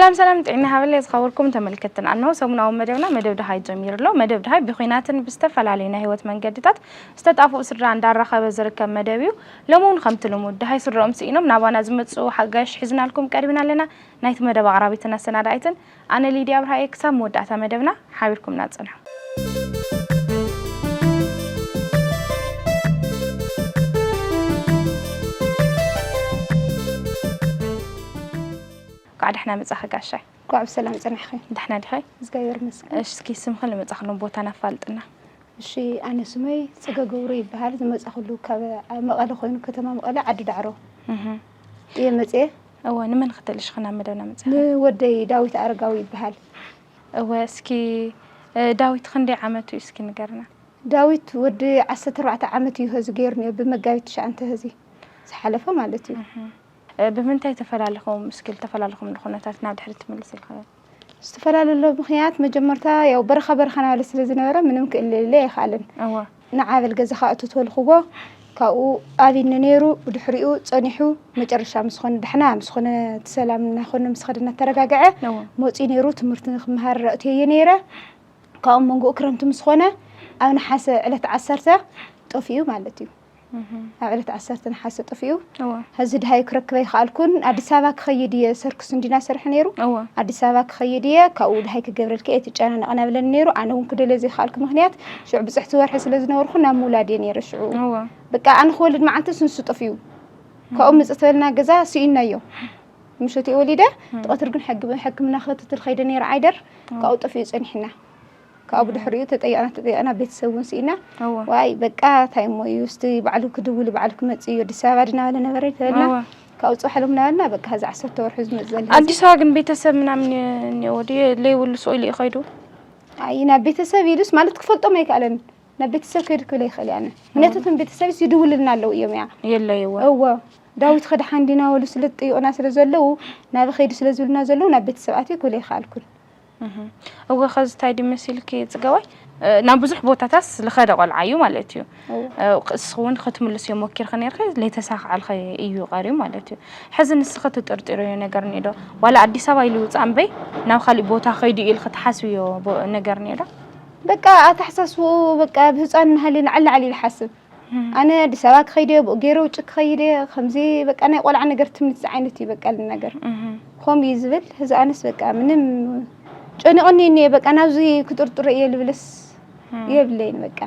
ሰላም ሰላም፣ ጥዕና ሃበለይ ዝኸበርኩም ተመልከትትና፣ እነሆ ሰሙናዊ መደብና መደብ ደሃይ ጀሚሩ ኣሎ። መደብ ደሃይ ብኹናትን ብዝተፈላለዩ ናይ ህይወት መንገድታት ዝተጣፍኡ ስድራ እንዳራኸበ ዝርከብ መደብ እዩ። ሎሚ እውን ከምቲ ልሙድ ደሃይ ስድራኦም ስኢኖም ናባና ዝመጽኡ ሓጋይሽ ሒዝናልኩም ቀሪብና ኣለና። ናይቲ መደብ ኣቕራቢትን ኣሰናዳኢትን ኣነ ሊድያ ኣብርሃየ። ክሳብ መወዳእታ መደብና ሓቢርኩምና ጽንሑ። እንኳዕ ደሕና መጻኺ ጋሻይ። እንኳዕ ብሰላም ጸናሕኺ። ደሕና ዲኺ? እግዚኣብሔር ይመስገን። እሺ፣ እስኪ ስምኺ ንመጻኽሎም ቦታን ኣፋልጥና። እሺ፣ ኣነ ስመይ ጽገ ገብሩ ይበሃል። ዝመጻኹሉ ካብ መቐለ ኮይኑ፣ ከተማ መቐለ ዓዲ ዳዕሮ እህ። እየ መጽየ። እወ፣ ንመን ክትልእሽኺ ናብ መደብና መጻኺ? ንወደይ ዳዊት ኣረጋዊ ይበሃል። እወ፣ እስኪ፣ እ፣ ዳዊት ክንደይ ዓመቱ እዩ? እስኪ ንገርና። ዳዊት ወዲ ዓሰርተ ኣርባዕተ ዓመት እዩ ሀዚ ገይሩ ነይሩ፣ ብመጋቢት ትሽዓተ ሀዚ ዝሓለፈ ማለት እዩ። እህ። እ፣ ብምንታይ ተፈላለኹም? እስኪ ዝተፈላለኹምሉ ኩነታት ናብ ድሕሪት ትምልስልካዮ? ዝተፈላለሎ ምኽንያት መጀመርታ ያው በረኻ በረኻ ናበለ ስለ ዝነበረ ምንም ክእለለ ኣይኸኣለን። እወ። ንዓ በል ገዛኻ እቶ ተበልኽዎ፣ ካብኡ ኣብዩኒ ነይሩ፣ ብድሕሪኡ ጸኒሑ፣ መጨረሻ ምስ ኾነ ዳሕና ምስ ኾነ እቲ ሰላም እናኾነ ምስ ኸደ እናተረጋግዐ እወ። መፂኡ ነይሩ። ትምህርቲ ንክመሃር ኣእትየዮ ነይረ። ካብኡ መንጎኡ ክረምቲ ምስ ኾነ ኣብ ነሓሰ ዕለት ዓሰርተ ጠፊኡ ማለት እዩ። እህ። ኣብ ዕለት ዓሰርተ ነሓሰ ጠፊኡ። እወ። ሀዚ ድሃይ ክረክብ ኣይኸኣልኩን። ኣዲስ ኣበባ ክኸይድ እየ፣ ሰርክስ እንዲና ሰርሐ ነይሩ። እወ። ኣዲስ ኣበባ ክኸይድ እየ፣ ካብኡ ድሃይ ክገብረልኪ እየ፣ ትጨናነቕ ናብለኒ ነይሩ። ኣነ እውን ክደልዮ ዘይኸኣልኩ ምኽንያት ሽዑ ብፅሕቲ ወርሒ ስለ ዝነበርኩ ናብ ምውላድ እየ ነይረ ሽዑ። እወ። በቃ ኣነ ክወልድ መዓልትስ ንሱ ጠፊኡ። ካብኡ ምፅእ ተበልና ገዛ ስኢናዮ። ምሸት እየ ወሊደ፣ እም። ትቐትር ግን ሕግ-፣ ሕክምና ክትትል ኸይደ ነይረ ዓይደር፣ እም። ካብኡ ጠፊኡ ጸኒሕና። ካብኡ እም። ብድሕሪኡ ተጠየቕና፣ ተጠየቕና፣ ቤተሰብ እውን ስኢና። እወ። ዋይ፣ በቃ፣ እንታይ እሞ እዩ፣ እስቲ ባዕሉ ክድውል፣ ባዕሉ ክመጽእ እዩ፣ ኣዲስ ኣበባ ድና በለ ነበረ ተበልና። እወ። ካብኡ ጽባሕ ሎም ነበርና፣ በቃ፣ እዚ ዓሰርተ ወርሒ ዝመጽእ ዘሎ ሕዚ። ኣዲስ ኣበባ ግን ቤተሰብ ምናምን እየ-፣ እኒኦ ድየ? ለይብሉ ስቕ ኢሉ እዩ ኸይዱ? ኣይ፣ ናብ ቤተሰብ ኢሉስ ማለት ክፈልጦም ኣይከኣለን። ናብ ቤተሰብ ከይዱ ክብል ኣይኽእል እየ ኣነ። ምክንያቱ እም። እቶም ቤተሰብስ ይድውልልና ኣለዉ እዮም እያ። የለይዎ። እወ። ዳዊት ኸ ደሓን ዲና በሉ ስለ ዝጥይቑና ስለ ዘለዉ፣ ናበይ ከይዱ ስለ ዝብሉና ዘለዉ፣ ናብ ቤተሰብ ኣትዩ ክብል ኣይከኣልኩን። እህ። እወ፣ ኸዚ እንታይ ድዩ መሲልኪ ጽገዋይ? እ፣ ናብ ብዙሕ ቦታታት ዝኸደ ቆልዓ እዩ ማለት እዩ። እወ። እ፣ ንስኺ እውን ክትምልስዮ ሞኪርኪ ነይርኪ፣ ለይተሳኽዓልኪ እዩ ቀርዩ ማለት እዩ። ሕዚ ንስኺ ትጥርጥርዮ ነገር እኒኦ ዶ? ዋላ ኣዲስ ኣበባ ኢሉ ይውጻእ እምበይ፣ ናብ ካሊእ ቦታ ከይዱ ኢልኪ ትሓስብዮ ቦ-፣ ነገር እኒኦ ዶ? በቃ ኣተሓሳስብኡ በቃ ብህፃን እናሃለየ ንዓሊ ንዓሊ ኢሉ ይሓስብ። እም። ኣነ ኣዲስ ኣበባ ክኸይድ እየ፣ ብኡ ገይረ ውጭ ክኸይድ እየ፣ ከምዚ በቃ ናይ ቆልዓ ነገር ትምኒት ዝዓይነት እዩ በቃ ልናገር። እም። ከምኡ እዩ ዝብል። እዚ ኣነስ በቃ ምንም ጨኒቑኒ እኒአ፣ በቃ ናብዚ ክጥርጥሮ እየ ልብልስ እም። የብለይን በቃ።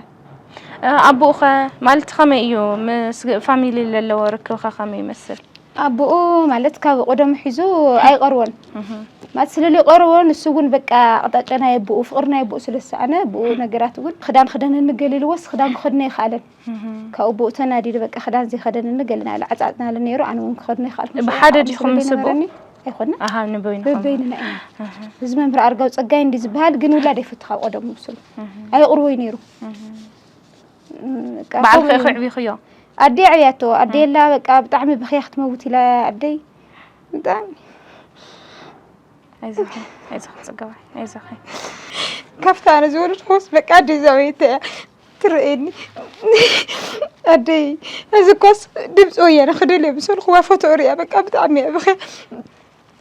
እ፣ ኣቦኡኸ ማለት ከመይ እዩ? ምስ ፋሚሊ ዘለዎ ርክብኸ ከመይ ይመስል? ኣቦኡ ማለት ካብ ቀደሙ ሒዙ ኣይቐርቦን። እህ። ማለት ስለ ዘይቀርቦ ንሱ እውን በቃ ኣቕጣጫ ናይ ኣቦኡ፣ ፍቕሪ ናይ ኣቦኡ ስለ ዝሰኣነ፣ ብኡ ነገራት እውን ክዳን ክደነኒ ገለ ኢልዎስ ክዳን ክኸድኖ ኣይከኣለን። እህ። ካብ ኣቦኡ ተናዲዱ በቃ ክዳን ዘይኸደነኒ ገለ ናበለ ዓጻጽ ናበለ ነይሩ፣ ኣነ እውን ክኸድኖ ኣይከኣልኩን። ብሓደ ሽዑ ዲኹም ዓቕሚ ምስ ስለ ኣቦኡ? ዘይነበረኒ ኣይኮነን። ኣሃ፣ ንበይንኹም። በበይንና ኢና። እህ። እዚ መምህር ኣርጋው ጸጋይ እንዲ ዝበሃል ግን ውላድ ኣይፈቱ ካብ ቀደሙ ምስሉ። እህ። ኣይቕርቦይ ነይሩ። እህ። እም፣ በቃ ባዕልኺ ከምኡ ኢኺ እዩ። ኣዕቢኽዮ? ኣደይ ኣዕብያቶ። ኣደይ እም። ኣላ በቃ ብጣዕሚ በኽያ ክትመውት ኢላ ኣደይ። ብጣዕሚ። ኣይዞኺ፣ ኣይዞኺ ጽገባይ፣ ኣይዞኺ። ካብታ ኣነ ዝወለድኩስ በቃ ኣደይ ዛበየተ እያ ትርእየኒ። ኣደይ፣ እዚ እኮስ ድምፂ ወያነ ክደልዮ ምሰልኩዋ ፎቶ ሪኣ በቃ ብጣዕሚ እያ በኽያ።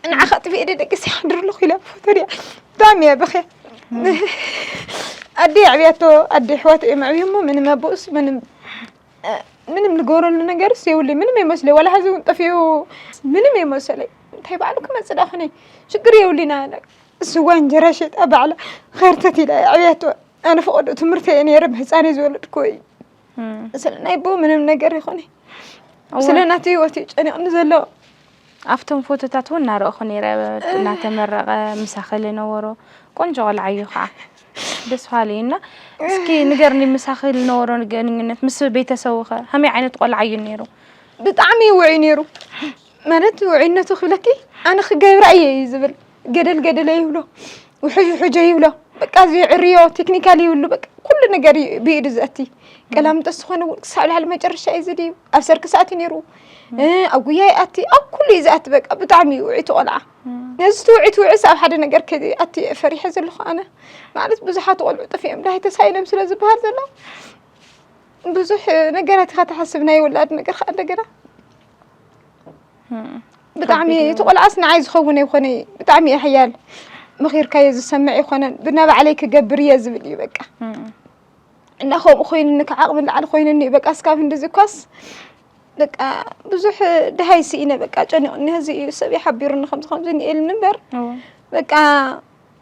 ንዓኻ ጥፊኤ ደቂሰ ይሓድር ኣለኹ ኢላ ብፎቶ ሪኣ ብጣዕሚ እያ በኽያ። ኣደይ ኣዕብያቶ፣ ኣደይ ኣሕዋት እዮም ኣዕብዮሞ፣ ምንም ኣቦኡስ ምንም፣ እ፣ ምንም ንገብረሉ ነገርስ የብሉይ፣ ምንም የመስለይ። ዋላ ሐዚ እውን ጠፊኡ ምንም የመሰለይ። እንታይ ባዕሉ ክመጽእ ደኣ ኾነ? ሽግር የብሉይና። ስዋ እንጀራ ሸይጣ ባዕላ ኸርተት ኢላ እያ ኣዕብያቶ። ኣነ ፈቐዶ ትምህርቲ እየ ነይረ፣ ብህፃን እየ ዝወለድኩ እዩ። እም። ስለ ናይ ኣቦኡ ምንም ነገር ይኾነ። እወ። ስለ ናተይ ህይወት እዩ ጨኒቕኒ ዘሎ። ኣብቶም ፎቶታት እውን እናረእኹ ነይረ፣ እናተመረቐ ምሳኺ ዝነበሮ ቆንጆ ቆልዓ እዩ ከዓ። ደስ በሃሊ እዩ። እና እስኪ ንገርኒ፣ ምሳኺ ዝነበሮ ግንኙነት ምስ ቤተሰቡ ኸ ከመይ ዓይነት ቆልዓ እዩ ነይሩ? ብጣዕሚ ውዑይ ነይሩ። ማለት ውዑይነቱ ክብለኪ፣ ኣነ ክገብራ እየ እዩ ዝብል። ገደል ገደለ ይብሎ፣ ውሕጅ ውሕጀ ይብሎ። በቃ እዚ ዕርዮ ቴክኒካል ይብሉ። በቃ ኩሉ ነገር እዩ ብኢዱ ዘእቲ። ቀላምጠስ ዝኾነ እውን ክሳብ ላዕሊ መጨረሻ እዩ ዝድዩ። ኣብ ሰርክ ሰዓት እዩ ነይሩ። እ፣ ኣብ ጉያ ይኣቲ፣ ኣብ ኩሉ እዩ ዝኣቲ። በቃ ብጣዕሚ እዩ ውዕይቲ ቆልዓ። እም። ነዚ እቲ ውዕይቲ ውዕስ ኣብ ሓደ ነገር ከይኣቲ እየ ፈሪሐ ዘለኹ ኣነ። ማለት ብዙሓት ቆልዑ ጠፊኦም ዳይ ተሳኢኖም ስለ ዝበሃል ዘሎ ብዙሕ ነገራት ኢኻ ትሓስብ፣ ናይ ውላድ ነገር ከዓ እንደገና። እም። ብጣዕሚ እቲ ቆልዓስ ንዓይ ዝኸውን ኣይኮነ። ብጣዕሚ እየ ሓያል። መኺርካዮ ዝሰምዕ ኣይኮነን፣ ብና ባዕለይ ክገብር እየ ዝብል እዩ በቃ። እና ከምኡ ኮይኑኒ፣ ካብ ዓቕሚ ንላዕሊ ኮይኑኒ እዩ በቃ። እስካብ ክንድዚ እኳስ በቃ ብዙሕ ደሃይ ስኢነ በቃ፣ ጨኒቑኒ። እዚ እዩ ሰብ ይሓቢሩኒ ከምዚ ከምዚ ንኤልኒ እምበር በቃ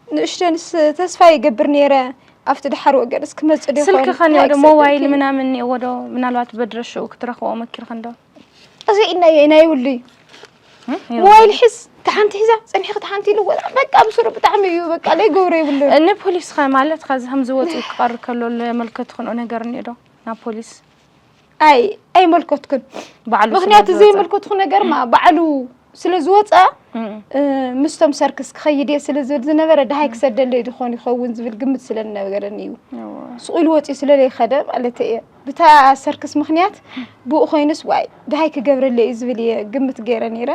ንእሽተንስ ተስፋ ይገብር ነይረ ኣብቲ ደሓር ወገንስ ክመጽእ ዶ ይኸውን? ስልኪ ኸን እንታይ ዶ ክሰደልኪ? ሞባይል ምናምን እኒኦዎ ዶ? ምናልባት በድረሽኡ ክትረኽብኦ መኪርኸን ዶ? እዚ ኢናዮ ኢናይ ውልይ እ? ሞባይል ሒዝ፣ ተሓንቲ ሒዛ፣ ጸኒሕኺ ተሓንቲ ኢሉ ወላ በቃ ብስሩ ብጣዕሚ እዩ በቃ ለይ ገብሮ ይብሉ። ንፖሊስ ኸ ማለት ኸዚ ከም ዝወፅኡ ክቐርብ ከሎ ለመልከት ኽንኦ ነገር እኒኦ ዶ? ናብ ፖሊስ? ኣይ ኣይመልከትኩን። ባዕሉ ስለ ምኽንያቱ ዝወፀ። ዘይመልከትኩ ነገርማ ባዕሉ ስለ ዝወፀ እም። እ፣ ምስቶም ሰርክስ ክኸይድ እየ ስለ ዝብል ዝነበረ ደሃይ ክሰደለይ ድኾን ይኸውን ዝብል ግምት ስለ ዝነበረኒ እዩ። እወ። ስቕ ኢሉ ወፂኡ ስለ ዘይኸደ ማለት እየ። ብታ ሰርክስ ምኽንያት ብኡ ኮይኑስ ዋይ ደሃይ ክገብረለይ እዩ ዝብል እየ ግምት ገይረ ነይረ።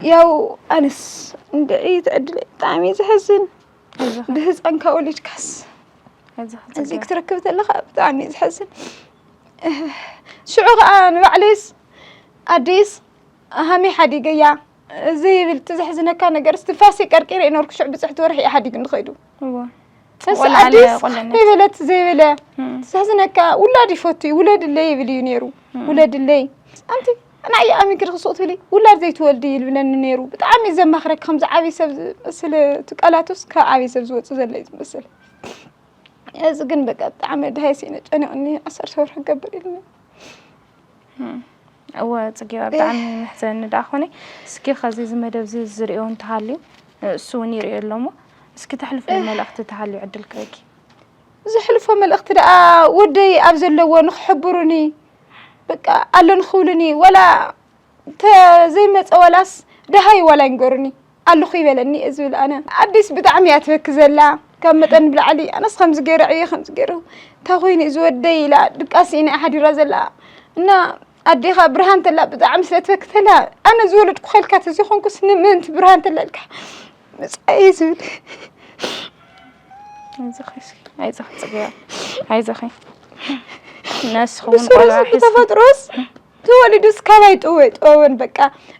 ያው ኣነስ እንድዒ ትዕድለይ ብጣዕሚ እዩ ዘሕዝን። ኣይዞኻ። ብህፃንካ ወሊድካስ ኣይዞኻ እዚ ፅገ። ክትረክብ ተለኻ ብጣዕሚ እዩ ዘሕዝን። ሽዑ ኸዓ ንባዕለይስ ኣደይስ ሃመይ ሓዲገያ ዘይብል እቲ ዘሕዝነካ ነገር እስትንፋሰይ ቀርቂረ እየ ነበርኩ። ሽዑ ብፅሕቲ ወርሒ እዩ ሓዲጉ ንኸይዱ። እወ። ተስ ቆልዓ ኣደይስ ኣለ፣ ቆልዓ ከመይ በለት ዘይበለ እም። ዘሕዝነካ ውላድ ይፈቱ እዩ ውለድለይ ይብል እዩ ነይሩ። እም። ውለድለይ ኣንቲ ንዓይ ኣሚንኪ ዲኺ ሱቕ ትብሊ ውላድ ዘይትወልዲ ይብለኒ ነይሩ። ብጣዕሚ እዩ ዘማኽረኪ ከምዚ ዓብዪ ሰብ ዝመስል እቲ ቃላቱስ ካብ ዓብዪ ሰብ ዝወፅእ ዘሎ እዩ ዝመስል። እዚ ግን በቃ ብጣዕሚ ደሃይ ስኢነ ጨኒቑኒ ዓሰርተ ወርሒ ክገብር ኢሉኒ። እም። እወ ጽጌ ብጣዕሚ መሕዘኒ ደኣ ኾነ። እስኪ ኸዚ እዚ መደብ እዚ ዝርእዮ እንተሃልዩ እሱ እውን ይርእዮ ኣሎ እሞ እስኪ ተሕልፎ መልእኽቲ ተሃልዩ ዕድል ክህበኪ። ዘሕልፎ መልእኽቲ ደኣ ወደይ ኣብ ዘለዎ ንኽሕብሩኒ በቃ ኣሎ ንኽብሉኒ ወላ ተዘይመጸ ወላስ ደሃይ ዋላ ይንገሩኒ ኣለኹ ይበለኒ እየ ዝብል ኣነ። ኣዲስ ብጣዕሚ እያ ትበኪ ዘላ ካብ መጠን ብላዕሊ። ኣነስ ከምዚ ገይረ ዕየ ከምዚ ገይረ እንታይ ኮይኑ እዩ ዝወደይ ኢላ ድቃስ ኢና ሓዲራ ዘላ እና ኣዴኻ ብርሃን ተላ ብጣዕሚ ስለ ትበኪ ተላ ኣነ ዝወለድኩ ከልካ ተዘይኮንኩስ ንምእንቲ ብርሃን ተላ ኢልካ ምጻእ እየ ዝብል። ኣይዞኺ እስኪ፣ ኣይዞኺ ጽግያ፣ ኣይዞኺ። ነስኹም ብስሩስ ቆልዓ ሒዝኩም ብተፈጥሮስ ተወሊዱስ ካባይ ጥወይ ጥወወን በቃ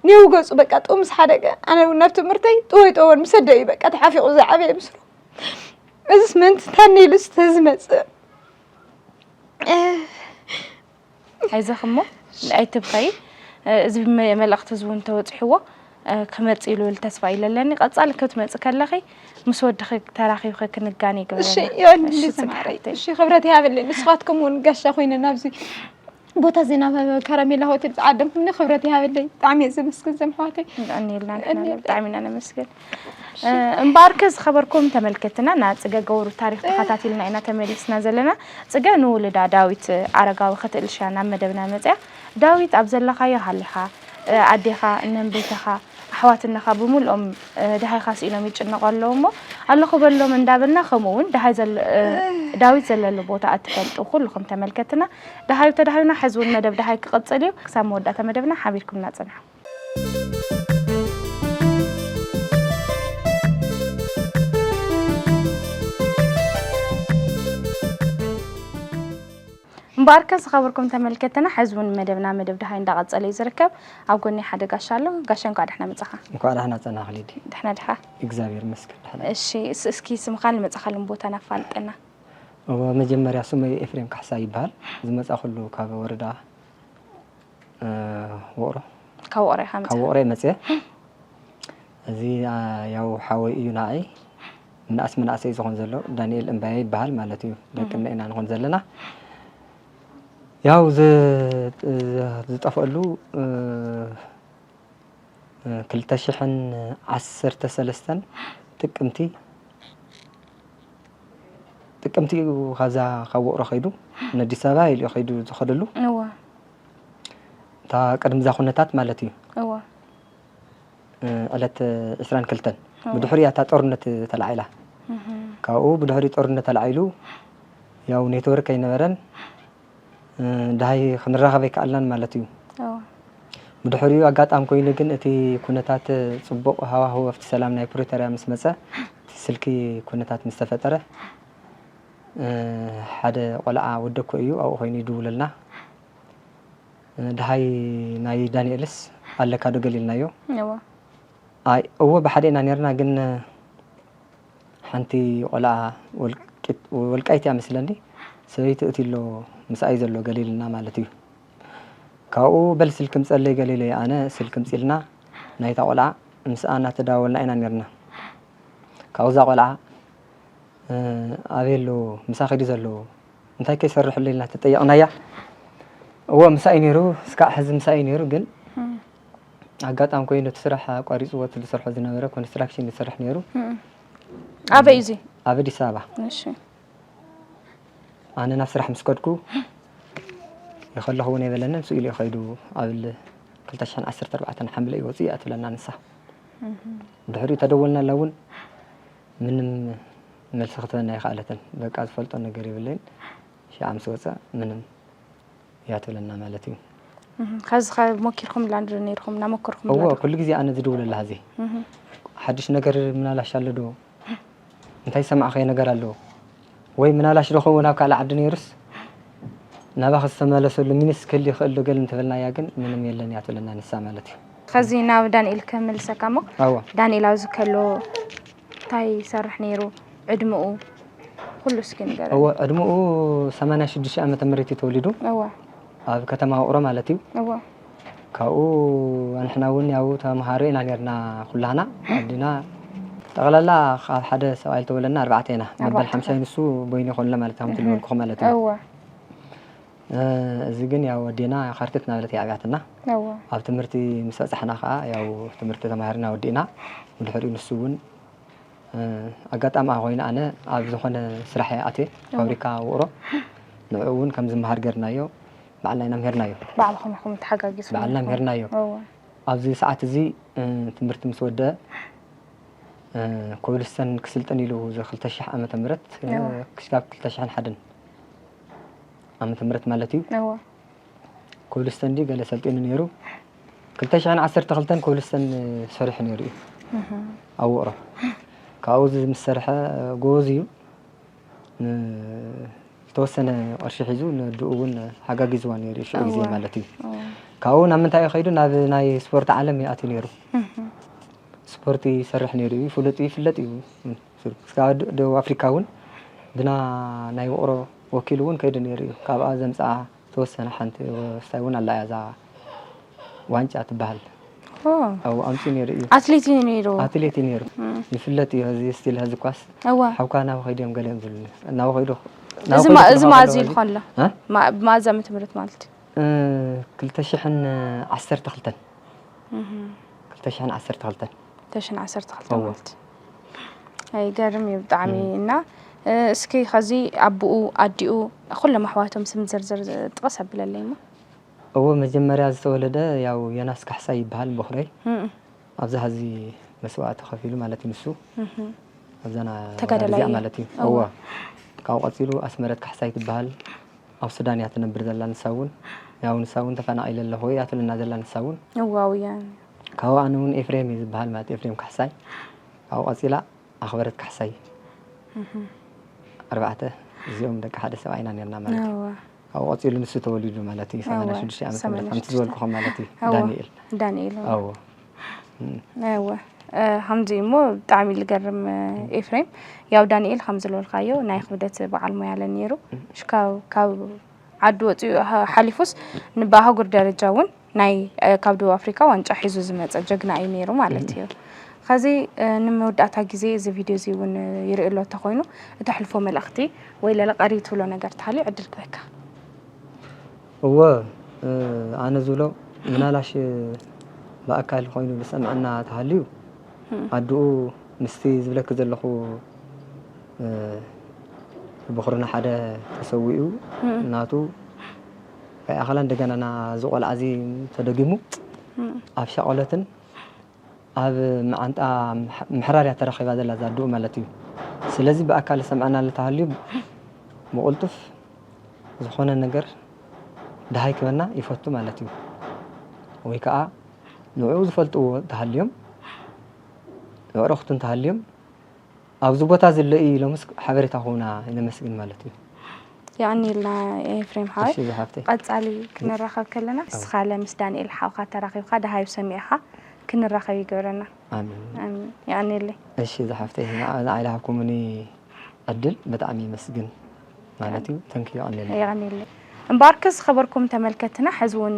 ኒው ገጹ በቃ ጥው ምስ ሓደገ ኣነ እውን ናብ ትምህርተይ ጥወይ ጥወወን ምስ ኣደይ እዩ በቃ ተሓፊቑ ዝዓበየ ምስሉ። እዚስ ምእንቲ ታኒ ኢሉስ ተዝመጽእ ኣይዞኺ እሞ ኣይትብኸዪ። እዚ መ-፣ መልእኽቲ እዚ እውን ተበፂሕዎ፣ እ፣ ክመፅእ ኢሉ ተስፋ ኢለ ኣለኒ። ቀፃሊ ክትመፂ ከለኺ ምስ ወድኺ ተራኺብኺ ክንጋነ ይግበረና። እሺ፣ ይቐንየለይ እሺ፣ ጽጌ ሰማረይ። ሓፍተይ። እሺ፣ ክብረት ይሃበለይ። ንስኻትኩም እውን ጋሻ ኮይነ ናብዚ ቦታ እዚ ናብ ከረሜላ ሆቴል ዝዓደምኩምኒ ክብረት ይሃበለይ። ብጣዕሚ እየ ዘመስግን ዘምሓዋተይ። ይቐንየልና ንሕና ይቐንየለይ። ብጣዕሚ ኢና ነመስግን። እሺ። እ፣ እምበኣርከ ዝኸበርኩም ተመልከትና፣ ናብ ጽገ ገብሩ ታሪኽ ተኸታቲልና ኢና ተመሊስና ዘለና። ጽገ ንውሉዳ ዳዊት ኣረጋዊ ክትእልሻ ናብ መደብና መጽያ። ዳዊት ኣብ ዘለኻዮ ሃሊኻ፣ እ፣ ኣዴኻ፣ እነን ቤተኻ፣ ኣሕዋትነኻ ብምልኦም፣ እ፣ ደሃይኻ ስኢኖም ይጭነቑ ኣለዉ እሞ፣ ኣለኹ በሎም እንዳበልና፣ ከምኡ እውን ደሃይ ዘለ-፣ እ፣ ዳዊት ዘለሉ ቦታ እትፈልጡ ኩልኹም ተመልከትና፣ ደሃዩ ተዳሃዩና፣ ሕዚ እውን መደብ ደሃይ ክቕጽል እዩ። ክሳብ መወዳእታ መደብና ሓቢርኩምና ጽንሑ። እምበኣርከ ዝኸበርኩም ተመልከትና፣ ሕዚ እውን መደብና መደብ ደሃይ እንዳቐጸለ እዩ ዝርከብ። ኣብ ጎኒ ሓደ ጋሻ ኣሎ። ጋሻ፣ እንኳዕ ደሕና መጻኻ። እንኳዕ ደሕና ጸናኺ ሊዲ። ደሕና ዲኻ? እግዚኣብሔር ይመስገን ደሕና። እሺ፣ እስ-፣ እስኪ ስምኻን ዝመጻኻሉን ቦታን ኣፋልጠና። እወ፣ መጀመርያ ስመይ ኤፍሬም ካሕሳ ይበሃል። ዝመጻኹሉ ካብ ወረዳ እ፣ ውቕሮ። ካብ ውቕሮ ኢኻ ካብ መጺኻ? ውቕሮ እየ መጺአ። እዚ፣ ኣ፣ ያው ሓወይ እዩ ንዓይ። ምንኣስ ምንኣሰይ ዝኾን ዘሎ ዳንኤል እምባየ ይበሃል ማለት እዩ። ደቅና እም። ኢና ንኾን ዘለና። ያው ዝ-፣ ዝ-፣ ዝጠፍአሉ፣ እ፣ እ፣ ክልተ ሽሕን ዓሰርተ ሰለስተን ጥቅምቲ፣ ጥቅምቲ እዩ ካብዛ ካብ ውቕሮ ከይዱ፣ ንኣዲስ ኣበባ ኢሉ እዩ ከይዱ ዝኸደሉ። እወ። እታ ቅድሚ እዛ ኩነታት ማለት እዩ። እወ። እ፣ ዕለት ዕስራን ክልተን። እወ። ብድሕሪኡ እያ እታ ጦርነት ተላዒላ። እህ። ካብኡ ብድሕሪ ጦርነት ተላዒሉ፣ ያው ኔትወርክ ኣይነበረን። እ፣ ደሃይ ክንራኸብ ኣይከኣልናን ማለት እዩ። እወ። ብድሕሪኡ ኣጋጣሚ ኮይኑ ግን እቲ ኩነታት ጽቡቕ ሃዋህው ኣብቲ ሰላም ናይ ፕሪቶርያ ምስ መጸ፣ እቲ ስልኪ ኩነታት ምስ ተፈጠረ፣ እ፣ ሓደ ቆልዓ ወደኮ እዩ ኣብኡ ኮይኑ ይድውለልና። እ፣ ደሃይ ናይ ዳንኤልስ ኣለካ ዶ ገሊልናዮ? እዋ ኣይ እወ ብሓደ ኢና ነርና፣ ግን ሓንቲ ቆልዓ ወልቂት-፣ ወልቃይት እያ መስለኒ፣ ሰበይቲ እቲ ኣሎ ምስኣይ ዘሎ ገሊልና ማለት እዩ። ካብኡ በል ስልኪ ምጸለይ ገሊለይ፣ ኣነ ስልኪ ምጺልና ናይታ ቆልዓ ምስኣ እናተዳወልና ኢና ነርና። ካብኡ እዛ ቆልዓ ኣበይ ኣሎ ምሳኺ ድዩ ዘሎ እንታይ ከይሰርሕሉ ኢልና ተጠየቕናያ። እወ ምሳይ ነይሩ፣ እስካዕ ሕዚ ምሳይ ነይሩ፣ ግን ኣጋጣሚ ኮይኑ እቲ ስራሕ ኣቋሪፅዎ እቲ ዝሰርሖ ዝነበረ ኮንስትራክሽን ይሰርሕ ነይሩ። ኣበይ እዚ? ኣብ ኣዲስ ኣበባ። እሺ ኣነ ናብ ስራሕ ምስ ከድኩ ይኸለኹ እውን የበለንን፣ ስኡ ኢሉ እዩ ከይዱ። ኣብ ክልተ ሽሕን ዓሰርተ ኣርባዕተን ሓምለ እዩ ወፅኡ እያ ትብለና ንሳ። ድሕሪኡ ተደወልናላ እውን ምንም መልሲ ክትበና ኣይኸኣለትን። በቃ ዝፈልጦ ነገር የብለይን። ሽዓ ምስ ወፀ ምንም እያ ትብለና ማለት እዩ። ከዚ ከ ሞኪርኩም ላንድሪ ነይርኩም እናመከርኩም እዎ ላንድሪ? ኩሉ ግዜ ኣነ ዝድውለላ እዚ ሓድሽ ነገር ምናላሽ ኣሎ ዶ እንታይ ዝሰማዕኸዮ ነገር ኣሎ ወይ ምናላሽ ዶ ኸውን ኣብ ካልእ ዓዲ ነይሩስ ናባኸ ዝተመለሰሉ ሚንስ ክህል ይኽእል ዶ ገለ እንተበልናያ ግን ምንም የለን እያ ትብለና ንሳ ማለት እዩ። ከዚ ናብ ዳንኤል ከመልሰካ እሞ ኣዎ ዳንኤል ኣብዚ ከሎ እንታይ ይሰርሕ ነይሩ? ዕድምኡ ኩሉ እስኪ ንገረኒ። እዎ ዕድምኡ ሰማንያ ሽዱሽተ ዓመተ ምህረት እዩ ተወሊዱ እወ ኣብ ከተማ ውቕሮ ማለት እዩ። እወ ካብኡ ንሕና እውን ያው ተምሃሮ ኢና ነርና ኩላህና ኣዲና ጠቕላላ ካብ ሓደ ሰብኣይ ዝተወለድና ኣርባዕተ ኢና። መበል ኣርባዕተ። ሓምሻይ ንሱ በይኑ ይኾንለ ማለት እዩ ከምቲ ዝበልኩኹም ማለት እዩ። እወ እዚ ግን ያው ኣዴና ካርተት እናበለት እያ ኣብያትና። እወ ኣብ ትምህርቲ ምስ በፃሕና ከዓ ያው ትምህርቲ ተማሂርና ወዲእና ብድሕሪኡ ንሱ እውን ኣጋጣሚ ኮይኑ ኣነ ኣብ ዝኾነ ስራሕ እየ ኣትየ ፋብሪካ ውቕሮ ንዕኡ እውን ከም ዝመሃር ገርናዮ ባዕልና ኢና ምሄርናዮ። ባዕልኹም ኢኹም ተሓጋጊዝኩም ባዕልና ኢኹም። ምሄርናዮ። እወ ኣብዚ ሰዓት እዚ ትምህርቲ ምስ ወደአ ኮብልስተን ክስልጥን ኢሉ እዚ ክልተ ሽሕ ዓመተ ምህረት እወ። ክስካብ ክልተ ሽሕን ሓደን ዓመተ ምህረት ማለት እዩ። እወ ኮብልስተን ድዩ ገለ ሰልጢኑ ነይሩ። ክልተ ሽሕን ዓሰርተ ክልተን ኮብልስተን ሰሪሑ ነይሩ እዩ ኣብ ውቕሮ። ካብኡ እዚ ምስ ሰርሐ ጎበዝ እዩ። ዝተወሰነ ቅርሺ ሒዙ ንድኡ እውን ሓጋጊዝዋ ነይሩ እዩ ሽዑ ግዜ እወ። ማለት እዩ። እወ ካብኡ ናብ ምንታይ እዩ ከይዱ ናብ ናይ ስፖርት ዓለም ይኣትዩ ነይሩ። ስፖርት ይሰርሕ ነይሩ እዩ ፍሉጥ እዩ ይፍለጥ እዩ። እስካብ ደቡብ ኣፍሪካ እውን ብና ናይ ውቕሮ ወኪሉ እውን ከይዱ ነይሩ እዩ። ካብኣ ዘምፅኣ ዝተወሰነ ሓንቲ ወሳይ እውን ኣላ እያ እዛ ዋንጫ ትበሃል። ኦ፣ ኣብኡ ኣምፅኡ ነይሩ እዩ። ኣትሌት እዩ ነይሩ። ኣትሌት እዩ ነይሩ ይፍለጥ እዩ። እዚ ስቲል ሀዚ ኳስ እወ ሓውካ ናብ ከይዱ እዮም ገሊኦም ዝብሉኒ ናብ ከይዱ እዚ ማ- እዚ ማእዚ ኢልኮ ኣሎ እ? ማ- ማእዚ ዓመተ ምህረት ማለት እዩ። ክልተ ሽሕን ዓሰርተ ክልተን ክልተ ሽሕን ዓሰርተ ክልተን ክልተ ሽሕን ዓሰርተ ክልተ እወ። ማለት እዩ። ይገርም እዩ ብጣዕሚ። እና እስኪ ከዚ ኣቦኡ ኣዲኡ ኩሎም ኣሕዋቶም ስም ዝርዝር ጥቕስ ኣብለለይ እሞ። እዎ መጀመርያ ዝተወለደ ያው ዮናስ ካሕሳይ ይበሃል ቦኽረይ። ኣብዛ ሀዚ መስዋእቲ ከፊሉ ማለት እዩ ንሱ ኣብዛና ተጋዳላይ ወራር እዚኣ እያ። ማለት እዩ። እወ። እወ ካብኡ ቀፂሉ ኣስመረት ካሕሳይ ትበሃል ኣብ ሱዳን እያ ትነብር ዘላ ንሳ እውን ያው ንሳ እውን ተፈናቒለ ኣለኹ እያ ትብለና ዘላ ንሳ እውን እዋውያን ካብኡ ኣነ እውን ኤፍሬም እዩ ዝበሃል ማለት ኤፍሬም ካሕሳይ ካብኡ ቀፂላ ኣኽበረት ካሕሳይ ኣርባዕተ እዚኦም ደቂ ሓደ ሰብኣይ ኢና ነርና ማለት እዩ። እወ ካብኡ ቀፂሉ ንሱ ተወሊዱ ማለት እዩ። እወ፣ ሰማንያ ሽዱሽተ ዓመተ ምህረት ሰማንያ ከምቲ ሽዱሽተ። ዝበልኩኹም ማለት እዩ። እወ። ዳንኤል ዳንኤል እወ። ኣዎ እወ እ፣ ከምዚ እሞ ብጣዕሚ ልገርም እ፣ ኤፍሬም ያው ዳንኤል ከም ዝበልካዮ ናይ ክብደት በዓል ሞያ ለ ነይሩ። እሽ ካብ ካብ ዓዱ ወፂኡ ሓ- ሓሊፉስ ንበኣህጉር ደረጃ እውን ናይ እ፣ ካብ ደቡብ ኣፍሪካ ዋንጫ ሒዙ ዝመፀ ጀግና እዩ ነይሩ ማለት እዩ። ከዚ እ፣ ንመወዳእታ ግዜ እዚ ቪድዮ እዚ እውን እ፣ ይርኢ ኣሎ እንተኮይኑ እተሕልፎ መልእክቲ ወይ ለለ ቀሪ ትብሎ ነገር ተሃልዩ ዕድል ክበካ። እወ ኣነ ዝብሎ ምናላሽ ብኣካል ኮይኑ ዝሰምዐና ተሃልዩ ኣድኡ ምስቲ ዝብለኪ ዘለኹ ብኹርና ሓደ ተሰዊኡ ናቱ ከይኣኸላ እንደገና ናዚ ቆልዓ እዚ ተደጊሙ ኣብ ሻቆለትን ኣብ መዓንጣ ምሕራር እያ ተረኺባ ዘላ እዛ ኣድኡ ማለት እዩ። ስለዚ ብኣካል ዝሰምዐና ተሃልዩ ብቕልጡፍ ዝኾነ ነገር ደሃይ ክበና ይፈቱ ማለት እዩ። ወይ ከዓ ንዕኡ ዝፈልጥዎ ተሃልዮም ኣዕሩኽቱ እንተሃልዮም ኣብዚ ቦታ ዘሎ እዩ ኢሎምስ ሓበሬታ ክህቡና ነመስግን ማለት እዩ። የቐንየልና ኤፍሬም ሓወይ። እሺ ዝሓፍተይ። ቀጻሊ ክንራኸብ ከለና ኣዎ። ንስኻ ለ ምስ ዳንኤል ሓውካ ተራኺብካ ደሃዩ ሰሚዕኻ ክንራኸብ ይግበረና። ኣሜን። ኣሜን። የቐንየለይ። እሺ ዝሓፍተይ ንዓ- ንዓይ ለሃብኩምኒ ዕድል ብጣዕሚ የመስግን ማለት እዩ። ተንኪዩ የቐንየለይ። የቐንየለይ። እምበኣርከ ዝኸበርኩም ተመልከትና ሕዚ እውን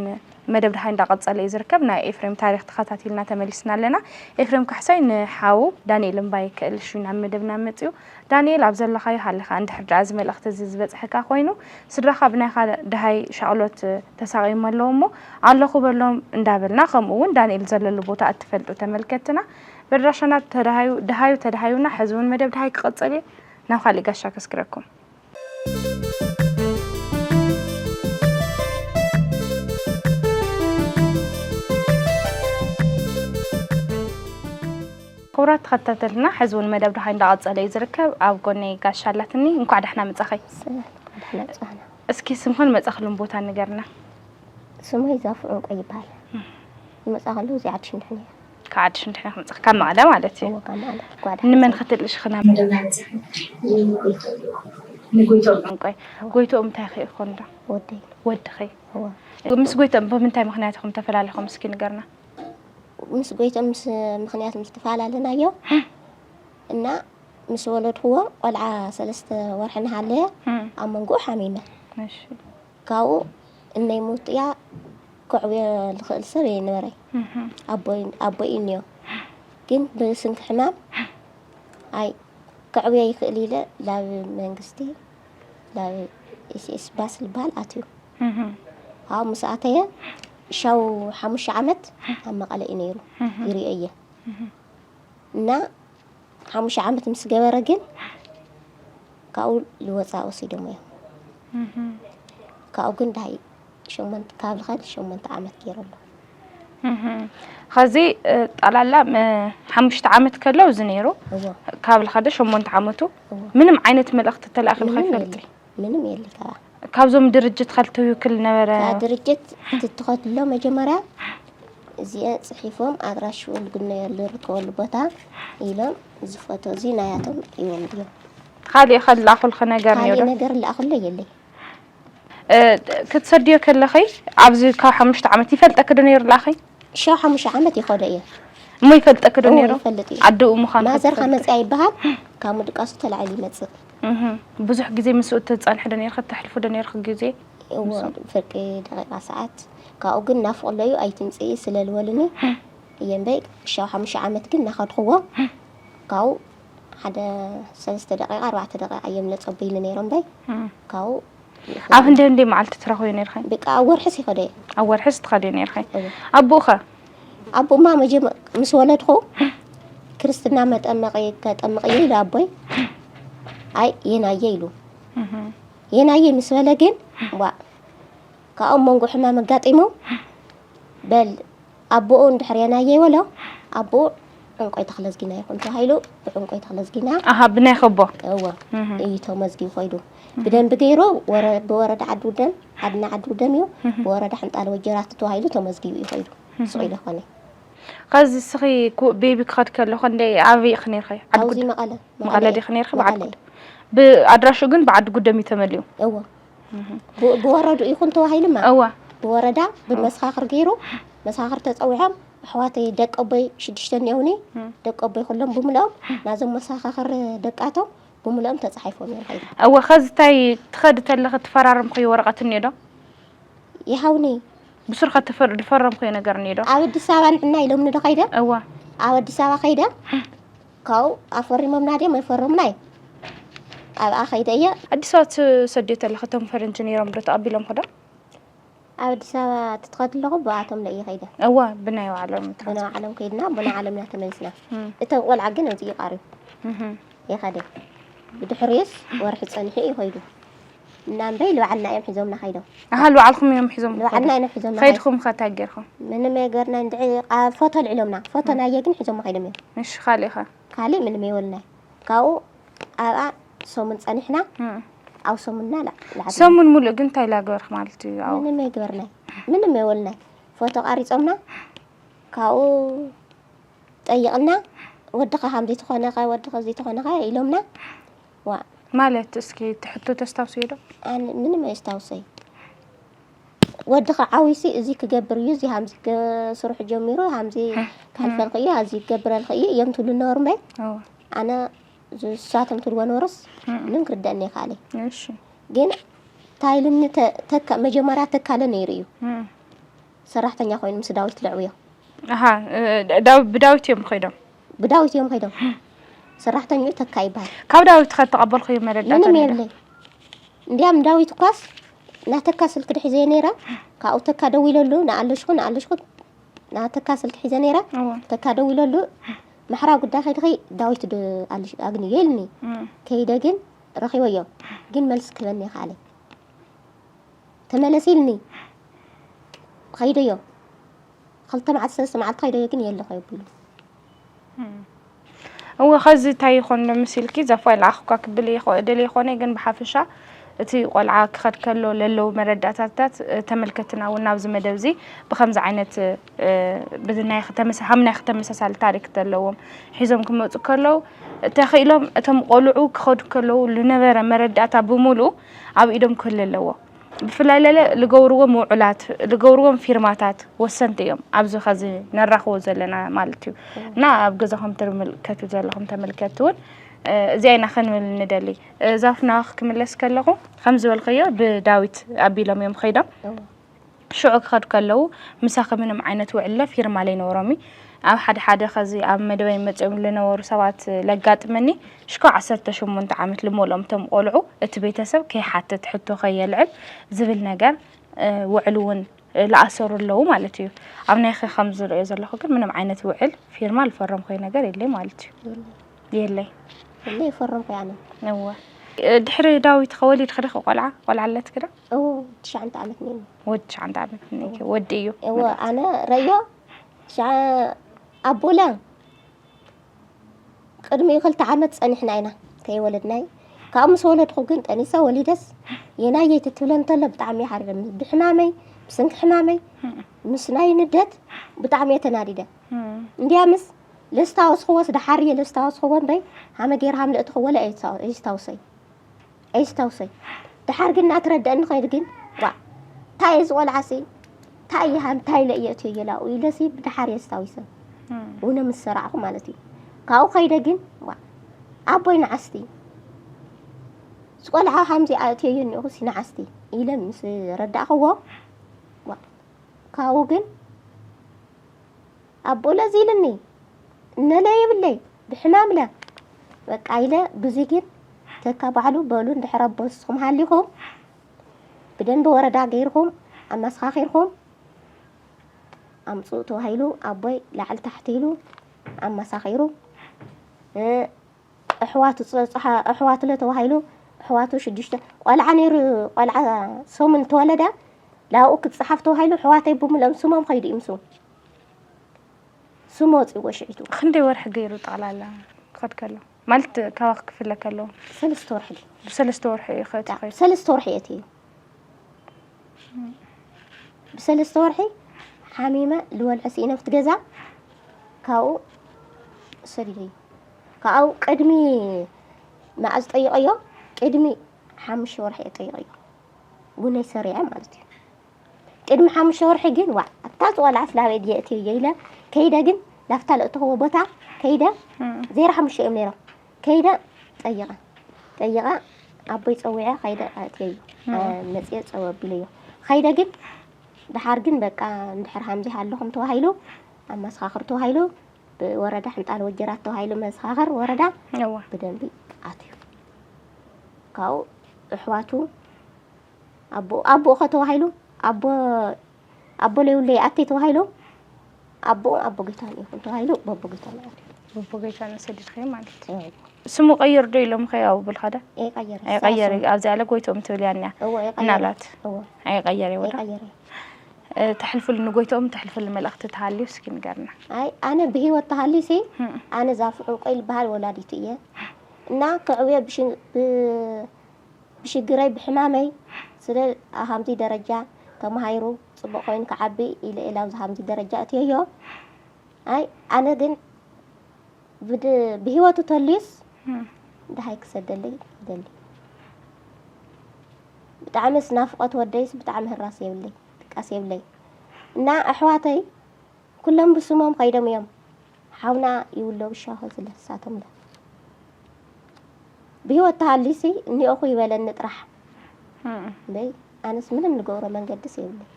መደብ ደሃይ እንዳቐጸለ እዩ ዝርከብ። ናይ ኤፍሬም ታሪኽ ተኸታቲልና ተመሊስና ኣለና። ኤፍሬም ካሕሳይ ንሓዉ ዳንኤል እምባይ ክእልሹ ናብ መደብና መጽዩ። ዳንኤል ኣብ ዘለኻዮ ሃለኻ እንድሕር ደኣ እዚ መልእኽቲ እዚ ዝበጽሐካ ኮይኑ ስድራኻ ብናይኻ ደሃይ ሻቕሎት ተሳቒዮም ኣለዉ እሞ ኣለኹ በሎም እንዳበልና ከምኡ እውን ዳንኤል ዘለሉ ቦታ እትፈልጡ ተመልከትና በድራሻና ተደሃዩ ደሃዩ ተደሃዩና ሕዚ እውን መደብ ደሃይ ክቕጽል እዩ ናብ ካሊእ ጋሻ ከስግረኩም። ክቡራት ተኸታተልና ሕዚ እውን መደብ ደሃይ እንዳቐጸለ እዩ ዝርከብ። ኣብ ጎነይ ጋሻ ኣላትኒ። እንኳዕ ደሕና መጻኸይ። ሰላም ደህና ጻና። እስኪ ስምኽን መጻኽሉን ቦታ ንገርና። ስመይ ዛፉ ዕንቆ ይበሃል። ዝመጻኸሉ እዚ ዓዲ ሽንድሕን እየ። ካብ ዓዲ ሽንድሕን ክመጻ ካብ መቐለ ማለት እዩ። እዎ ካብ መቐለ ጓዳ። ንመን ክትልእሽኽና? መደብ ናይ መጽሓፍ ንጎይቶ ንጎይቶ ዕንቆይ ጎይቶኦም እንታይ ኸ ይኾን ዶ? ወደይ። ወድኸይ። እዎ። ምስ ጎይቶኦም ብምንታይ ምኽንያት ኢኹም ተፈላለኹም እስኪ ንገርና። ምስ ጎይቶም ምስ ምኽንያት ምስ ተፈላለናዮ እና ምስ ወለድክዎ ቆልዓ ሰለስተ ወርሒ እናሃለየ እም። ኣብ መንጎኡ ሓሚመ። እሺ። ካብኡ እነይ ሙጥያ ከዕብዮ ዝኽእል ሰብ የይነበረይ። እህ። ኣቦይ ኣቦይ እዩ እኒኦ። ግን ብስንኪ ሕማም ኣይ ከዕብዮ ይኽእል ኢለ ላብ መንግስቲ ላብ ኤስኤስ ባስ ዝበሃል ኣትዩ። እህ። ኣብኡ ምስ ኣተየ ሻው ሓሙሽተ ዓመት ኣብ መቐለ እዩ ነይሩ። እህ። ይሪኦ እየ እህ። እና ሓሙሽተ ዓመት ምስ ገበረ ግን ካብኡ ልወፃ ወሲዶም እዮም። እህ። ካብኡ ግን ዳይ ሸሞንተ ካብ ልኸድ ሸሞንተ ዓመት ገይሩ ኣሎ። እህ። ኸዚ እ፣ ጠላላ ም- ሓሙሽተ ዓመት ከሎ እዚ ነይሩ። እዎ ካብ ልኸደ ሸሞንተ ዓመቱ እዎ ምንም ዓይነት መልእኽቲ ተላእኽልካ ምንም ይፈልጥ የለ ምንም የለ ከባ ካብዞም ድርጅት ከልትውክል ነበረ። ካብ ድርጅት ትትኸትሎ መጀመርያ እዚአ ፅሒፎም ኣድራሽኡ ልግነየሉ ዝርከበሉ ቦታ ኢሎም እዚ ፎቶ እዚ ናያቶም እዮም ድዮም ካሊእ ከላእኹልክ ነገር ካሊእ ነይሩ? ነገር ልኣኽሎ የለይ እ፣ ክትሰድዮ ከለኸይ ኣብዚ ካብ ሓሙሽተ ዓመት ይፈልጠክ ዶ ነይሩ ለኣኸይ? ሻው ሓሙሽተ ዓመት ይኸዶ እየ እሞ ይፈልጠክ ዶ እዎ፣ ነይሩ? ይፈልጥ እዩ። ኣድኡ ምዃን ማዘር ካብ ክትፈልጥ። መፅኣ ይበሃል ካብ ምድቃሱ ተላዒሉ ይመፅእ እህ። ብዙሕ ግዜ ምስኡ ትፀንሒ ዶ ነይርክ? ተሕልፉ ዶ ነይርክ ግዜ? እዎ ፍርቂ ደቂቃ ሰዓት ካብኡ ግን ናፍቕሎ እዩ ኣይትምፅኢ ስለ ዝበሉኒ እየ እምበይ ሻው ሓሙሽተ ዓመት ግን እናኸድክዎ ካብኡ ሓደ ሰለስተ ደቂቃ ኣርባዕተ ደቂቃ እዮም ለፀበይኒ ነይሮም እምበይ እህ። ካብኡ ኣብ ህንደይ ህንደይ መዓልቲ ትረኽብዮ ነይርኸ? በቃ ኣብ ወርሕስ ይኸደ እየ ኣብ ወርሕስ ትኸድዮ ነይርኸ? እዎ ኣቦኡኸ? ኣቦማ መጀመ ምስ ወለድኩ ክርስትና መጠመቂ ከጠምቕዮ ኢሉ ኣቦይ ኣይ የናየ ኢሉ እህ። የናየ ምስ በለ ግን ዋ ካብኦም መንጎ ሕማም ኣጋጢሙ በል ኣቦኡ እንድሕር የናየ ይበሎ ኣቦኡ ዕንቆይ ተኽለዝጊና ይኹን ተባሂሉ ብዕንቆይ ተኽለዝጊና ኣሃ ብናይ ከቦ እወ እህ። እዩ ተመዝጊቡ ኮይዱ ብደንቢ ገይሩ ወረ- ብወረዳ ዓዲ ውደን ዓድና ዓዲ ውደን እዩ ብወረዳ ሕንጣለ ወጀራት ተባሂሉ ተመዝጊቡ እዩ ኮይዱ ስቑ ኢለ ኮነ ኸዚ እስኺ ኩ- ቤቢ ክኸድ ከለኹ እንደ ኣበይ ኢኺ ነይርኺ? ዓዲ ኣብዚ ጉድ- መቐለ መቐለ ዲኺ ነይርኺ? ብዓዲ መቐለ ጉድ ብኣድራሹ ግን ብዓዲ ጉደም እዩ ተመልዩ። እወ ብ- ብወረዱ ይኹን ተባሂሉማ እዋ ብወረዳ ብመሰኻኽር ገይሩ መሰኻኽር ተፀዊዖም ኣሕዋተይ ደቂ ኣቦይ ሽዱሽተ እኒኦውኒ ደቂ ኣቦይ ኩሎም ብምልኦም ናዞም መሰኻኽር ደቃቶም ብምልኦም ተፃሒፎም እዮም ከይዶም እወ ኸዚ እንታይ ትኸዲ ተለኺ ትፈራረምኽዮ ወረቐት እኒኦ ዶ? ይሃውኒ ብሱርኸ ትፈር- ዝፈረምኽዮ ነገር እኒኦ ዶ? ኣብ ኣዲስ ኣበባ ንዕና ኢሎምኒ ዶ ከይደ እዋ ኣብ ኣዲስ ኣበባ ከይደ ካብኡ ኣፈሪሞምና ድዮም ኣይፈረሙና እዩ ኣብኣ ከይደ እየ ኣዲስ ኣበባ ትሰድዮ ተለኺ እቶም ፈረንጂ ነይሮም ዶ ተቐቢሎምኺ ዶ? ኣብ ኣዲስ ኣበባ ትትኸድ ኣለኹ ብኣቶም ለእየ ከይደ እዋ ብናይ ባዕሎም ትኸዱ። ብናይ ባዕሎም ከይድና ብናይ ዓለምና ተመሊስና እም፣ እቶም ቆልዓ ግን ኣብዚ ይቃርዩ እህም። የኸደ ብድሕሪኡስ ወርሒ ፀኒሑ እዩ ከይዱ እና እምበይ ልባዕልና እዮም ሒዞምና ከይዶም ኣሃ ልባዕልኩም እዮም ሒዞም ልባዕልና እዮም ሒዞምና ከይድኩም ከ እንታይ ጌርኩም? ምንም ኣይገርና እንድዒ ቃ- ፎቶ ልዒሎምና ፎቶ ናየ ግን ሒዞም ከይዶም እዮም እሺ ካሊእ ኸ? ካሊእ ምንም የወልናይ ካብኡ ኣብኣ ሰሙን ፀኒሕና እም። ኣብ ሰሙንና ላ- ላዕልና ሰሙን ሙሉእ ግን እንታይ ላግበርክ ማለት እዩ? ኣብ ምንም ኣይገበርናይ ምንም የወልናይ ፎቶ ቃሪፆምና ካብኡ ጠይቕና ወድኻ ከምዚ ተኾነኸ ወድኻ እዚ ተኾነኸ ኢሎምና ዋ ማለት እስኪ እቲ ሕቶ ተስታውስዮ ዶ? ኣነ ምንም ኣየስታውሰይ። ወድኻ ዓዊሲ እዚ ክገብር እዩ፣ እዚ ሃምዚ ገ- ስርሑ ጀሚሩ፣ ሃምዚ ክሕልፈልክ እዩ፣ ኣዚ ክገብረልክ እዩ እዮም ትብሉ ነበሩ እምበይ። እዎ። ኣነ ዝሳቶም ትልዎ ነበሩስ ምንም ክርደእኒ ይኽኣለ። እሺ። ግን ታይልኒ ተ- ተካ መጀመርያ ተካለ ነይሩ እዩ። እም። ሰራሕተኛ ኮይኑ ምስ ዳዊት ለዕውዮ። ኣሃ፣ እ፣ ዳው- ብዳዊት እዮም ከይዶም። ብዳዊት እዮም ከይዶም። ሰራሕተኛኡ ተካ ይበሃል። ካብ ዳዊት ከ ተቐበልኩ መረዳእታ ምንም ነይረ። የብለይ። እንዲያም ዳዊት እኳስ ናተካ ስልክ ድሒዘ ነይረ። ካብኡ ተካ ደዊለሉ፣ ንኣለሽኩ ንኣለሽኩ ናተካ ስልክ ሒዘ ነይረ። እዎ። ተካ ደዊለሉ፣ ማሕራ ጉዳይ ከይድኺ ዳዊት ድ- ኣልሽ- ኣግንዮ ኢልኒ። እም። ከይደ ግን ረኺበዮ። ግን መልስ ክበኒ ይኽኣለ። ተመለስ ኢልኒ። ከይደዮ። ክልተ መዓልቲ ሰለስተ መዓልቲ ከይደዮ ግን የለ ከይብሉ። እወ፣ ኸዚ እንታይ ይኾን ዶ መሲልኪ፣ ዛፋ ይለኣኽኳ ክብል ይኾ- ደልየ ይኾነ፣ ግን ብሓፈሻ እቲ ቆልዓ ክኸድ ከሎ ለለዉ መረዳእታታት፣ እ፣ ተመልከትና እውን ናብዚ መደብ እዚ ብኸምዚ ዓይነት፣ እ፣ ብናይ ክተመሳ- ሃም ናይ ክተመሳሳሊ ታሪክ ዘለዎም ሒዞም ክመፁ ከለዉ፣ ተኽኢሎም እቶም ቆልዑ ክኸዱ ከለዉ ልነበረ መረዳእታ ብምሉእ ኣብ ኢዶም ክህሉ ኣለዎ። ብፍላይ ለለ ልገብርዎም ውዕላት፣ ልገብርዎም ፊርማታት ወሰንቲ እዮም። ኣብዚ ኸዚ ነራኽቦ ዘለና ማለት እዩ። እና ኣብ ገዛኹም ትምልከቱ ዘለኹም ተመልከትቲ እውን፣ እ፣ እዚኣ ኢና ክንብል ንደሊ። እ፣ ዛፍና ክምለስ ከለኹ፣ ከም ዝበልኽዮ ብዳዊት ኣቢሎም እዮም ኸይዶም። እዎ። ሽዑ ክኸዱ ከለዉ ምሳኺ ምንም ዓይነት ውዕለ ፊርማ ለይነበሮም እዩ። ኣብ ሓደ ሓደ ኸዚ ኣብ መደበይ መጺኦም ልነበሩ ሰባት ለጋጥመኒ፣ ሽኮ ዓሰርተ ሸሞንተ ዓመት ልመልኦም እቶም ቆልዑ፣ እቲ ቤተሰብ ከይሓትት ሕቶ ከየልዕል ዝብል ነገር፣ እ፣ ውዕል እውን፣ እ፣ ልኣሰሩ ኣለዉ ማለት እዩ። ኣብ ናይኺ ከም ዝርእዮ ዘለኹ ግን ምንም ዓይነት ውዕል ፊርማ ልፈረምኩዮ ነገር የለይ ማለት እዩ። የለይ። የለይ። የለይ፣ ይፈረምኩ ኣነ። እወ። እ፣ ድሕሪ ዳዊት ኸ ወሊድኺ ዲኺ ቆልዓ? ቆልዓ ኣለትኪ ዶ? እዎ፣ ትሽዓንተ ዓመት ነይሩ። ወዲ ትሽዓንተ ዓመት ነይሩ። ወዲ እዩ። እዎ፣ ኣነ ረዮ ትሽዓ-፣ ኣቦለ ቅድሚኡ ክልተ ዓመት ጸኒሕና ኢና ከይወለድናይ። ካብኡ ምስ ወለድኹ ግን ጠኒሰ ወሊደስ የናየይ ትትብለ እንተሎ ብጣዕሚ እየ ሓሪረ። ብሕማመይ፣ ብሰንኪ ሕማመይ፣ ምስ ናይ ንደት ብጣዕሚ እየ ተናዲደ። እም። እንዲያምስ ለስታወስኽዎስ ደሓር እየ ለስታወስኽዎ እምበይ ሃመ ገይረ ሃም ለእትኽዎ ለ ኣይስታውሰይ። ኣይስታውሰይ። ደሓር ግን እናተረደእኒ ኸይድ ግን፣ ዋ፣ እንታይ እየ ዝቖልዓሲ? እንታይ እየ ሃም-፣ እንታይ ኢለ እየ እትዮ የላኡ ኢለሲ ብደሓር እየ ስታዊሰ። እም። ውነ ምስ ሰራዕኹ ማለት እዩ። ካብኡ ኸይደ ግን፣ ዋ፣ ኣቦይ ንዓስቲ። ዝቖልዓ ሃምዚ ኣእትዮ እኒኦኹሲ ንዓስቲ ኢለ ምስ ረዳእኽዎ፣ ዋ፣ ካብኡ ግን ኣቦለ እዚ ኢልኒ፣ እነለ ይብለይ፣ ብሕማምለ። በቃ ኢለ፣ ብዙይ ግን ተካ ባዕሉ በሉ፣ እንድሕር ኣቦ ንስኹም ሃሊኹም፣ ብደንቢ ወረዳ ገይርኹም፣ ኣመሰኻኺርኩም፣ ኣምጽኡ ተባሂሉ፣ ኣቦይ ላዕሊ ታሕቲ ኢሉ፣ ኣመሳኺሩ፣ እ፣ ኣሕዋቱ ጸ-፣ ጸሓ-፣ ኣሕዋቱ ለ ተባሂሉ፣ ኣሕዋቱ ሽዱሽተ፣ ቆልዓ ነይሩ፣ ቆልዓ ሰሙን ተወለደ፣ ላብኡ ክጸሓፍ ተባሂሉ፣ ኣሕዋተይ ብምልኦም ስሞም ኸይዱ እዩ ምስኡ። ስሙ ወጺእዎ ሽዒቱ። ክንደይ ወርሒ ገይሩ ጠቕላላ ክኸድ ከሎ? ማለት ካባኺ ክፍለ ከሎ? ሰለስተ ወርሒ ገይሩ። ብሰለስተ ወርሒ እዩ ከእትዩ ኸይዱ? ሰለስተ ወርሒ እየ እትዩ። ብሰለስተ ወርሒ ሓሚመ ልበልዖ ስኢነ ኣብቲ ገዛ። ካብኡ ሰዲደዮ። ካብኡ ቅድሚ መኣዝ ጠይቐዮ? ቅድሚ ሓሙሽተ ወርሒ እየ ጠይቐዮ። ውነይ ሰሪዐ ማለት እዩ። ቅድሚ ሓሙሽተ ወርሒ ግን፣ ዋዕ፣ ኣታ ዝቆልዓስ ላበይ ድየ እትዮ ኢለ ከይደ፣ ግን ላፍታ ለእተኽዎ ቦታ ከይደ፣ እም። ዜሮ ሓሙሽተ እዮም ነይሮም። ከይደ ጠይቐ፣ ጠይቐ ኣቦይ ጸዊዐ ከይደ ኣእትየዮ። እም። ኣ-፣ መጽየ ጸው ኣቢለዮ። ከይደ ግን፣ ደሓር ግን በቃ፣ እንድሕር ሃምዚ ሃለኹም ተባሂሉ፣ ኣመሰኻኽር ተባሂሉ፣ ብወረዳ ሕንጣል ወጀራት ተባሂሉ መሰኻኽር ወረዳ እዋ። ብደንቢ ኣትዩ። ካብኡ ኣሕዋቱ፣ ኣቦ-፣ ኣቦኡ ኸ ተባሂሉ፣ ኣቦ-፣ ኣቦ ለይብለይ ኣተይ ተባሂሉ፣ ኣቦኡ ኣቦ ጌታን ይኹን ተባሂሉ፣ በቦ ጌታን ኣትዩ። በቦ ጌታን ሰዲድኺ ማለት። እዎ። ስሙ ቀይር ዶ ኢሎም ኸ ኣብልካ ዶ? ኣይቀየረ። ኣይቀየረ። ኣብዚ ኣለ ጎይቶም ትብል እያ እኒኣ። እዎ፣ ኣይቀየረ። እናላት። እዎ። ኣይቀየረ ይወዳ። ኣይቀየረ። እ፣ ተሕልፍሉ ንጎይቶም ተሕልፍሉ መልእኽቲ ተሃልዩ እስኪ ንገርና። ኣይ፣ ኣነ ብህይወት ተሃልዩሲ፣ እም። ኣነ ዛፉ ዕንቆይ ዝበሃል ወላዲቱ እየ። እና ክዕውየ ብሽ-፣ ብ-፣ ብሽግረይ ብሕማመይ ስለ ኣብ ሃምዚ ደረጃ ተማሂሩ ጽቡቕ ኮይኑ ክዓቢ ኢለ ኢለ ኣብዚ ሃምዚ ደረጃ እትየዮ። ኣይ፣ ኣነ ግን ብድ-፣ ብህይወቱ ተልዩስ እም። ደሃይ ክሰደለይ ይደሊ። ብጣዕምስ ናፍቆት ወደይስ ብጣዕሚ ህራስ የብለይ፣ ድቃስ የብለይ። እና ኣሕዋተይ ኩሎም ብስሞም ከይዶም እዮም። ሓውና ይውሎ ብሻሆ ዝለ ሳቶም ለ ብህይወት ተሃሊሲ እኒኦኹ ይበለኒ ጥራሕ። በይ ኣነስ ምንም ንገብሮ መንገድስ የብለይ።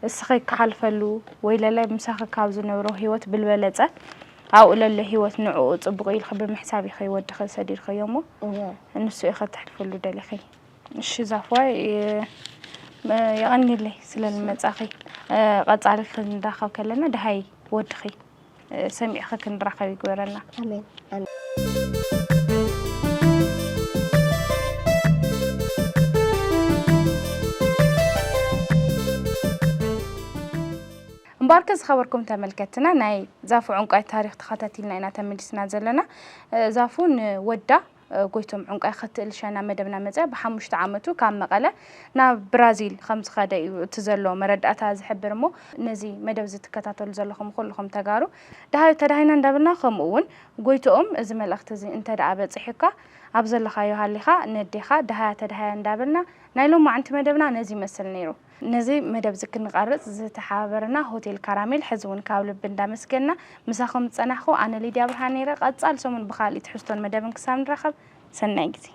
እስኺ ክሓልፈሉ ወይ ለለ ምሳኺ ካብ ዝነብሮ ህይወት ብልበለፀ ኣብኡ ለሎ ህይወት ንዕኡ ፅቡቕ ኢልኺ ብምሕሳብ ኢኺ ወድኺ ሰዲድኽዮ እሞ እወ። ንሱ ኢኺ ተሕልፍሉ ደሊኺ። እሺ ዛፍዋይ የቐንየለይ ስለ ዝመፃኺ። ቀፃሊ ክንራኸብ ከለና ደሃይ ወድኺ ሰሚዕኺ ክንራኸብ ይግበረና። ኣሜን ኣሜን። እምበኣርከ ዝኸበርኩም ተመልከትና ናይ ዛፉ ዕንቋይ ታሪኽ ተኸታቲልና ኢና ተመሊስና ዘለና። ዛፉ ንወዳ ጎይቶም ዕንቋይ ክትእልሸና መደብና መፅያ ብሓሙሽተ ዓመቱ ካብ መቐለ ናብ ብራዚል ከም ዝኸደ እዩ እቲ ዘሎ መረዳእታ ዝሕብር። እሞ ነዚ መደብ እዚ ትከታተሉ ዘለኹም ኩልኹም ተጋሩ ደሃዩ ተዳሂና እንዳበልና ከምኡ እውን ጎይቶኦም እዚ መልእኽቲ እዚ እንተ ደኣ በፂሑካ ኣብ ዘለኻዮ ሃሊኻ ነዴኻ ደሃያ ተዳሃያ እንዳበልና ናይ ሎማዓንቲ መደብና ነዚ ይመስል ነይሩ። ነዚ መደብ እዚ ክንቐርፅ ዝተሓባበረና ሆቴል ካራሜል ሕዚ እውን ካብ ልቢ እንዳመስገንና ምሳኹም ዝፀናሕኩ ኣነ ሊድያ ብርሃን ነይረ። ቀፃል ሰሙን ብካልእ ትሕዝቶን መደብን ክሳብ ንራኸብ ሰናይ ግዜ።